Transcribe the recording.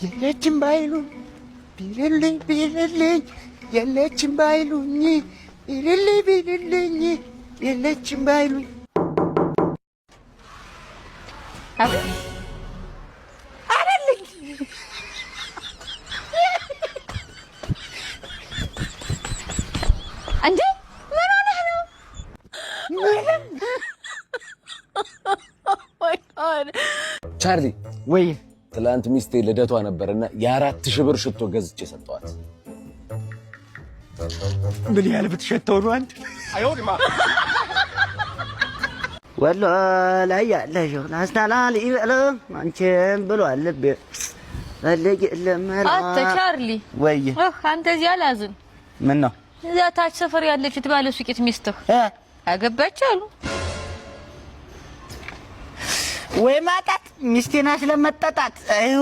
የለችም ባይሉኝ ቢልልኝ ቢልልኝ የለችም ባይሉኝ ቢልልኝ ቢልልኝ የለችም ባይሉኝ። አለልኝ። እንዴ፣ ምን ሆነህ ነው? ምንም። ቻርሊ። ወይ። ትላንት ሚስቴ ልደቷ ነበርና የ4,000 ብር ሽቶ ገዝቼ ሰጠዋት። ምን ያህል ብትሸተው ነው አንተ? ወሎ ላይ ያለሽው አስታላል ይበለ አንቺን ብሏል ልቤ ፈልግ ለመላ። አንተ ቻርሊ። ወይ። አንተ እዚህ አላዝን። ምን ነው? እዚያ ታች ሰፈር ያለችው ባለ ሱቂት ሚስትህ አገባች አሉ። ወይ ማጣት፣ ሚስቴን አስለመጠጣት።